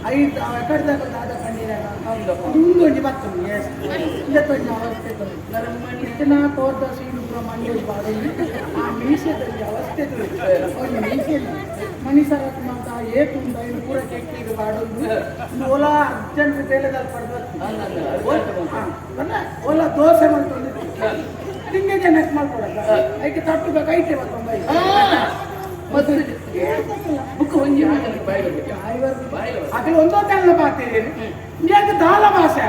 ಐದು ಕಡ್ದಾಗ ದಾದ ಪನ್ನೀರ ಉಂದೊಂಜಿ ಬತ್ತುಂಡು ಇಂದತ್ತೊಂಜಿ ಅವಸ್ಥೆ ಇತ್ತನ ತೋರ್ದ ಸೀನು ಪೂರ ಮಂಡೇಶ್ ಬಾಡೊಂದು ಆ ಮೀಸೆದೊಂಜಿ ಅವಸ್ಥೆ ತೋಜಿ ಒಂಜಿ ಮೀಸೆ ಮಣಿಸರತ್ ಮಾತ ಏತು ಉಂಡು ಐನು ಪೂರ ಕೆಕ್ಕಿಗೆ ಬಾಡೊಂದು ಉಂದು ಓಲಾ ಅರ್ಜೆಂಟ್ ಬೇಲೆದಲ್ಲಿ ಪಡೆದು ಓಲಾ ದೋಸೆ ಮಲ್ತೊಂದು ತಿಂಗೆ ಜನಕ್ಕೆ ಮಾಡ್ಕೊಡಲ್ಲ ಐಕೆ ತಟ್ಟು ಬೇಕು ಐಟೆ ಮತ್ತೊಂದು ಬುಕ್ ಒಂಜಿ ಮಾತಕ್ಕೆ ಬಾಯಿ ಬರ್ಬೇಕು. ಬಾಯಿ ಬರ್ಬೇಕು. ಅಕಲು ಒಂದೋ ತಲ್ಲ ಬಾತೀರಿ ಇಂಡಿಯಾಗ ದಾಲ ಭಾಷೆ.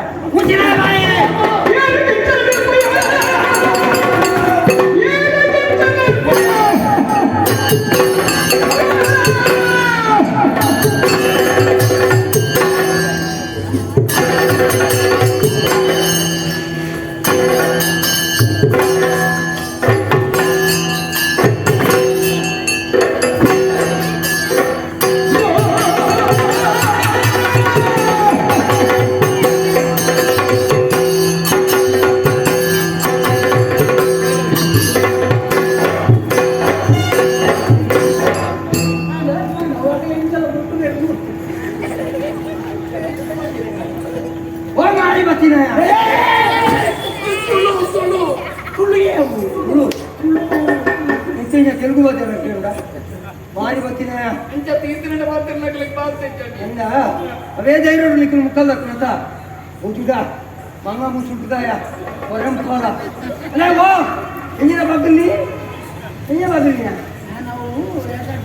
ಓ ಮಾರಿ ಬತ್ತಿನ. ತುಳು ತುಳು ತುಳು ಏವು. ತುಳು ನಿತ್ಯ ತೆಲುಗು ಬಾತೆ ಮಾರಿ ಬತ್ತಿನ. ಇಂಚ ತೀರ್ತಿನ ಮಾತಿರ್ನಕ್ಲೆಗ್ ಬಾತೆ ಇಜ್ಜಾಂಡಿ. ಅಂದ ಅವೇ ಧೈರ್ಯ ನಿಕ್ಕಲು ಮುಕ್ಕಲ್ಲ ಕುಣತ ಬುಜುಡ ಮಂಗ ಮುಸುಂಟುದಾಯ ಹೊರಂ ಕೋಲ ಅಲ್ಲ ಓ ಎಂಜಿನ ಬಗ್ಗಲ್ಲಿ ಎಂಜಿನ ಬಗ್ಗಲ್ಲಿ. ನಾವು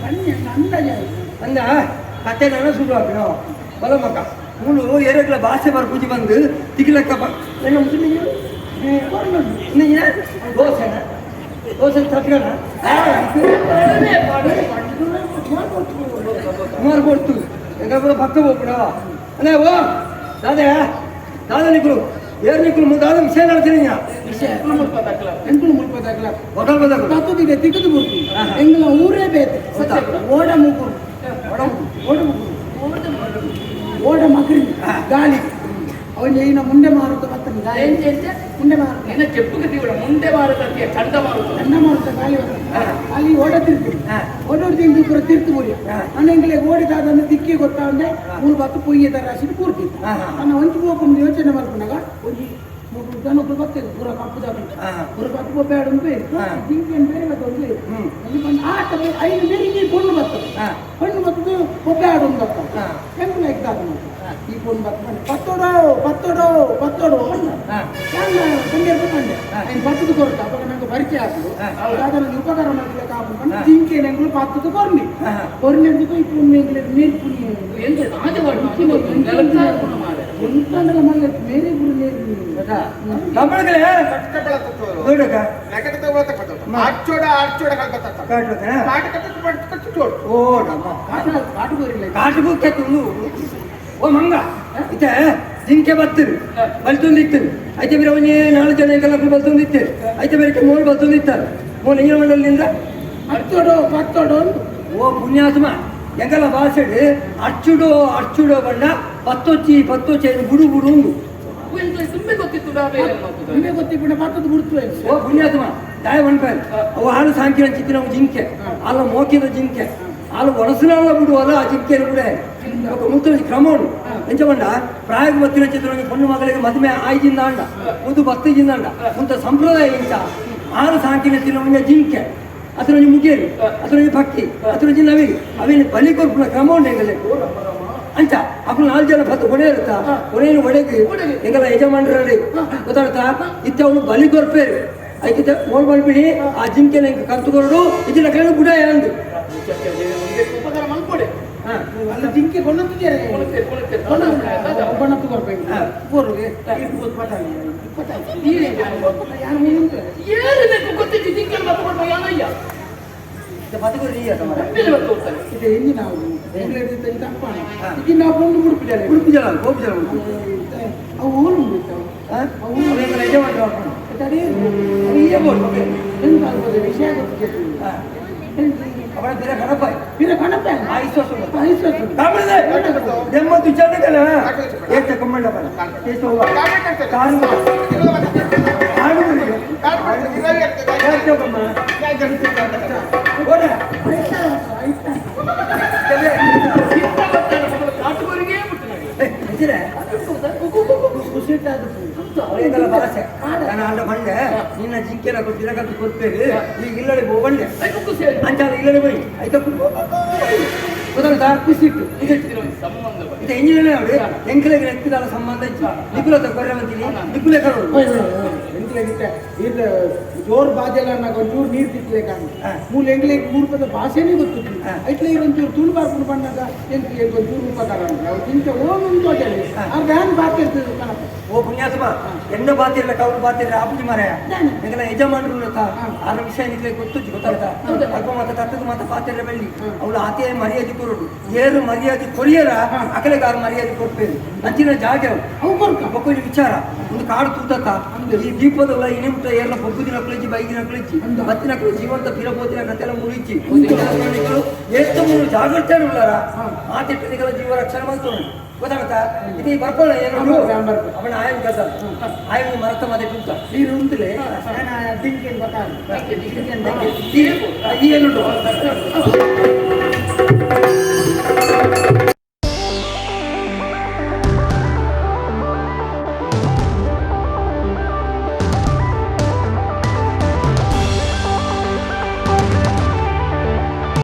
ಬನ್ನಿ ಅಂದಾಜು ಆಯ್ತು. ಅಂದ ಕತೆ ನನ್ನ ಸುಡು ಹಾಕಿನೋ ಬಲ ಮಕ್ಕ ಮೂಲು ಏರಗ್ಲ ಭಾಷೆ ಬರ್ ಪೂಜೆ ಬಂದು ತಿಕ್ಲಕ್ಕ ಬ ನನ್ನ ಮುಸುಳಿ ದೋಸೆನ ದೋಸೆ ತಟ್ಕಣ ಸುಮಾರು ಕೊಡ್ತು ಎಂಗ ಪೂರ ಪಕ್ಕ ಹೋಗ್ಬಿಡ ಅಲ್ಲೇ ಓ ದಾದಾ ದಾದಾ ನಿಕ್ಕಲು ಏರ್ ನಿಕ್ಕಲು ದಾದ ವಿಷಯ ನಡ್ತೀನಿ. ವಿಷಯ ಎಂಕುಲು ಮುಲ್ಪ ತಕ್ಲ. ಎಂಕುಲು ಮುಲ್ಪ ತಗ್ಲ ಹೋಟೆಲ್ ಬಂದಾಗ ತತ್ತುದಿದೆ ತಿಕ್ಕದು ಬುರ್ಕು ಎಂಗಳ ಊರೇ ಬೇತೆ. ಗೊತ್ತಾ? ಓಡ ಮುಗುರು ಓಡ ಮುಗುರು ಓಡ ಮಗರಿ ಗಾಳಿ ಅವನ ಈನ ಮುಂಡೆ ಮಾರುತ್ತ ಬರ್ತದೆ ಗಾಳಿ. ಎಂಚ ಎಂಚ? ಮುಂಡೆ ಮಾರುತ್ತ. ನಿನ್ನ ಚೆಪ್ಪುಗೆ ತೀವ್ರ ಮುಂಡೆ ಮಾರುತಕ್ಕೆ ಚಂಡ ಮಾರುತ. ಚಂಡ ಮಾರುತ್ತ ಗಾಳಿ ಬರ್ತದೆ ಅಲ್ಲಿ ಓಡ ತಿರ್ತು ಓಡೋಡ್ ತಿಂದು ಪೂರ ತಿರ್ತು ಮುರಿ ಅಣ್ಣ ಎಂಗಳಿಗೆ ಓಡಿದಾದನ್ನು ದಿಕ್ಕಿ ಗೊತ್ತಾಂದೆ ಮೂರು ಬತ್ತು ಪೊಯ್ಯೆ ರಾಶಿ ಪೂರ್ತಿ. ಅಣ್ಣ ಒಂಜಿ ಪೋಪುಂದು ಯೋಚನೆ ಮಲ್ಪುನಾಗ ಒಂಜಿ ಮೂರು ಜನಕ್ಕೂ ಬರ್ತದೆ ಪೂರ ಕಪ್ಪುದಾಗ ಪೂರ ಕಪ್ಪು ಬೇಡ ಬೇರೆ ಜಿಂಕೆನ್ ಬೇರೆ ಮತ್ತೆ ಒಂದು ಅಲ್ಲಿ ಬಂದು ಆಟ ಐದು ಬೇರೆ ಪೊಣ್ಣು ಬರ್ತದೆ. ಪೊಣ್ಣು ಬರ್ತದೆ ಒಬ್ಬ ಒಂದು ಬರ್ತದೆ ಎಂಕುಲು ಎಗ್ದಾದ ಈ ಪೊಣ್ಣು ಬರ್ತದೆ ಪತ್ತೋಡೋ ಪತ್ತೋಡೋ ಪತ್ತೋಡೋ ಅಣ್ಣ ತಂದೆ ಪಂಡೆ ಐನು ಪತ್ತದ ಕೊರತ ಅವಾಗ ನಂಗೆ ಪರಿಚಯ ಆತು ಅದನ್ನು ಉಪಕಾರ ಮಾಡಲಿಕ್ಕೆ ಕಾಪು ಜಿಂಕೆ ಎಂಕುಲು ಪತ್ತದ ಕೊರ್ನಿ ಕೊರ್ನಿ ಅಂತ ಈ ಪೊಣ್ಣು ಎಂಕುಲು ನೀರು ಪುಣಿ. ಎಂತ ರಾಜವಾಡ ನೆಲಕ್ಕಾರ್ಪಣ ಮಾರೆ. ಒಂತಂಡಲ ಮಲ್ಲ ಮೇರೆ ಗುರು ನೀರು. ಕಂಬಳಗಲೇ ನೋಡಕ. ಅಚ್ಚೋಡ ಅಚ್ಚೋಡ ಕಲ್ಪತ್ತ. ಕಾಟ್ಲತನ. ಕಾಟ ಕಟ್ಟ ಕಟ್ಟು ಚೋಡು. ಓ ನಮ್ಮ ಕಾಟು ಕಾಟು ಗೋರಿಲ್ಲ. ಕಾಟು ಕೆತ್ತು ಓ ಮಂಗ ಇತ್ತೆ ಜಿಂಕೆ ಬತ್ತಿರು ಬಲ್ತೊಂದು ಇತ್ತು ಐತೆ ಬೇರೆ ಒಂಜಿ ನಾಲ್ಕು ಜನ ಎಂಕಲ್ಲ ಬಲ್ತೊಂದು ಇತ್ತು ಐತೆ ಬೇರೆ ಮೂರು ಬಲ್ತೊಂದು ಇತ್ತಾರೆ ಮೂರು ಇಂಜಿನ ಮಂಡಲಿಂದ. ಹತ್ತೋಡು ಪತ್ತೋಡು. ಓ ಪುಣ್ಯಾತ್ಮ ಎಂಕಲ್ಲ ಭಾಷೆಡ್ ಅಚ್ಚುಡೋ ಅಚ್ಚುಡೋ ಬಣ್ಣ ಪತ್ತೊಚ್ಚಿ ಪತ್ತೊಚ್ಚಿ ಐದು ಬುಡು ಬುಡು ಉಂಡು. ಅವು ಎಂಕ್ಲೆ ತುಂಬೆ ಗೊತ್ತಿತ್ತು ಡಾ ಬೇರೆ ಮಾತುದ. ನಿಮಗೆ ಗೊತ್ತಿಪ್ಪುಂಡ ಪತ್ತದ ಬಿಡ್ತು. ಓ ಪುಣ್ಯಾತ್ಮ ದಾಯ ಮನ್ಪಾಯ್ ಅವು ಹಾಲು ಸಾಂಕಿನ ಚಿತ್ತಿನ ಜಿಂಕೆ ಅಲ್ಲ ಮೋಕಿದ ಜಿಂಕೆ ಹಾಲು ಒಣಸಿನ ಬಿಡುವಲ್ಲ ಆ ಜಿಂಕೆಯನ್ನು ಕೂಡ ఒక ಮುತ್ತ ಕ್ರಮ ಉಂಡು ಎಂಚ ಪಂಡ ಪ್ರಾಯಕ್ಕೆ ಬತ್ತಿನ ಚಿತ್ರ ಪೊಣ್ಣು ಮಗಳಿಗೆ ಮದುವೆ ಆಯ್ಜಿಂದ ಅಂಡ ಮುದ್ದು ಬತ್ತಿಜಿಂದ ಅಂಡ ಮುಂತ ಸಂಪ್ರದಾಯ ಇಂಚ ಆರು ಸಾಂಕಿನ ತಿನ್ನ ಜಿಂಕೆ ಅತನ ಒಂಜಿ ಮುಗೇರು ಅತನ ಒಂಜಿ ಪಕ್ಕಿ ಅತನ ಒಂಜಿ ನವಿಲು ಅವೇನು ಬಲಿ ಕೊರ್ಪುನ ಕ್ರಮ ಉಂಡು ಎಂಗಲೆ ಅಂಚ ಅప్పుడు ನಾಲ್ಕು ಜನ ಪತ್ತು ಕೊನೆ ಇರುತ್ತಾ ಕೊನೆಯನ್ನು ಒಡೆಗೆ ಎಂಗಲ ಯಜಮಾನರಲ್ಲಿ ಗೊತ್ತಾಗ್ತಾ ಇತ್ತ ಅವನು ಬಲಿ ಕೊರ್ಪೇರು ಐಕಿತ ಮೋಲ್ ಮಾಡ್ಬಿಡಿ ಆ ಜಿಂಕೆನ ಎಂಕ ಕಂತು ಕೊರಡು ಇದ್ದಿನ ಕಡೆ ಬುಡ ಅಂದು. ಉಪಕಾರ ಮಲ್ಪೊಡೆ. ಹಾ. ಅಲ್ಲ ಜಿಂಕೆ ಕೊಂಡಂತಿದ್ದಾರೆ. ಕೊಣತೆ ಕೊಣತೆ. ಕೊಣತ್ತು ಕೊರ್ಪೇಂಗೆ ಬೋರ್ಗೆ ಯಾರು ಮುಂದೆ. ಏರು ಗೊತ್ತಿತ್ತು ಜಿಂಕೆ ಬತ್ತಕೊಂಡು ಯಾನಯ್ಯ. ಪತ್ತುಕೊಡಿ ಮೇಲೆ ಬತ್ತು ಹೋಗ್ತಾನೆ. ಇದು ಎಲ್ಲಿ ನಾವು ಎಂಗ್ಲೇಡ್ ತಪ್ಪಾಣ ಇದು ನಾವು ಪೊಂಡು ಬಿಡ್ಪಿದ್ದಾರೆ. ಉಡುಪಿ ಜನ ಗೋಪು ಜನ ಉಂಟು. ಅವು ಊರು ಉಂಟು. ಹಾ? ಅವು ಎಂಕಲ ಯಜಮಾನರು ಅಪ್ಪನು. ತಡಿ. ಅವು ಈಯ ಬೋರ್ಡು ಓಕೆ. ಎಂತ ಆಗ್ಬೋದು ವಿಷಯ ಗೊತ್ತಿತ್ತು. ಹಾ. ಅವಳ ಬೇರೆ ಗಣಪಾಯ್. ಬೇರೆ ಕಣಪ್ಪ. ಆ ವಿಶ್ವಾಸ ಉಂಟು. ವಿಶ್ವಾಸ. ಕಾಮಡಿದೆ ನೆಮ್ಮದಿ ವಿಚಾರಣೆಗಲ್ಲ ಏತ ಕಮ್ಮಂಡ ಬರ ಏತ ಹೋಗ ಕಾರು ಕಾಡು ಕಮ್ಮ ಓಡ. ಕಾಟುಗೋರಿಗೆ ಬಿಟ್ಟು ಎಂಕಲ ಭಾಷೆ. ನಾನು ಆಂಡ ಬಂಡೆ ನಿನ್ನ ಜಿಂಕೆನ ಕೊಡ್ತೀರ ಕೊಡ್ತೇವೆ. ಈಗ ಇಲ್ಲಡೆ ಬಂಡೆ. ಐಕ್ ಖುಷಿ ಆಯ್ತು. ಅಂಚಾದ ಇಲ್ಲಡೆ ಬೈ ಐತ. ಗೊತ್ತಾಗ್ತಾ? ಖುಷಿಟ್ಟು. ಇದು ಒಂಜಿ ಸಂಬಂಧ ಬನ್ನಿ. ಇದು ಎಂಜಿನಿಯರ್ ನೋಡಿ, ಎಂಕಲೆಗೆ ನೆತ್ತಿದಾಲ ಸಂಬಂಧ ಇತ್ತು. ನಿಕುಲತ ಕೊರ್ರೆ ಮಂತಿನಿ ನಿಕುಲೆ ಕರೋಡು. ಎಂಕ್ಲೆಗಿತ್ತೆ ಇದು ಜೋರ್ ಬಾಜೆಲ್ಲ ಅನ್ನಕ ಒಂಚೂರು ನೀರು ತಿಕ್ಲೇಕಾಂಡ್. ಮೂಲ ಎಂಕ್ಲೆಗ್ ಮೂರ್ಪದ ಭಾಷೆನೇ ಗೊತ್ತಿತ್ತು. ಐಟ್ಲೆ ಒಂಚೂರು ತುಳು ಬರ್ಪುಂಡು ಪಣ್ಣಾಗ ಎಂಕ್ಲೆಗ್ ಒಂಚೂರು ಉಪಕಾರ ಉಂಟು. ಅವು ಇಂಚ ಓಂ ಉಂಟು. ಆ ವ್ಯಾನ್ ಬಾತಿರ್ತದೆ ಕಣಪ್ಪ. ಓ ಪುಣ್ಯಾತ್ಮ, ಎನ್ನ ಬಾತಿರ್ಲ ಕೌಲು ಬಾತಿರ್ಲ ಆಪುಜಿ ಮಾರಾಯ. ಎಂಕಲ ಯಜಮಾನರು ಆರ ವಿಷಯ ನಿಕ್ಲೆ ಗೊತ್ತುಜ್ಜಿ, ಗೊತ್ತಾಗ್ತಾ? ಅಲ್ಪ ಮಾತ ತತ್ತದ ಮಾತ ಪಾತಿರ್ಲ ಬೆಳ್ಳಿ. ಅವಳು ಆತೆ ಮರ್ಯಾದೆ ಕೊರಡು. ಏರು ಮರ್ಯಾದೆ ಕೊರಿಯರ ಅಕಲೆಗಾರ ಮರ್ಯಾದೆ ಕೊಡ್ಪೇರು. ಅಂಚಿನ ಜಾಗೆ ಅವು. ಅವು ಕೊರ್ಕ. ಬೊಕ್ಕೊಂಜಿ ವಿಚಾರ, ಒಂದು ಕಾಡು ತೂತತ್ತ ಈ ದೀಪದ ಇನಿಮುಟ್ಟ ಏರ್ಲ ಪೊಗ್ಗುದಿನ ಕುಳಿಜಿ, ಬೈದಿನ ಕುಳಿಜಿ, ಬತ್ತಿನ ಕುಳಿ, ಜೀವಂತ ಪಿರಪೋತಿನ ಕತೆಲ್ಲ ಮುರಿಚಿ. ಏತ್ತ ಮೂರು ಜಾಗ್ರತೆ ಉಳ್ಳಾರ ಮಾತಿಟ್ಟನಿಗಳ ಜೀವ ರಕ್ಷಣೆ ಮಾಡ್ತಾರೆ, ಗೊತ್ತಾಗತ್ತಾ? ಇದು ಈ ಬರ್ಕೊಳ್ಳ ಏನು? ಹಾ, ಬರ್ಕೊ. ಅವನ ಆಯನ್ ಕಸ ಆಯನ್ ಮರತ ಮದೆ ಕುಂತ. ನೀರು ಉಂಟುಲೆ ನಾನು ದಿಂಕೇನು ಗೊತ್ತಾಗ. ಈ ಏನುಂಟು?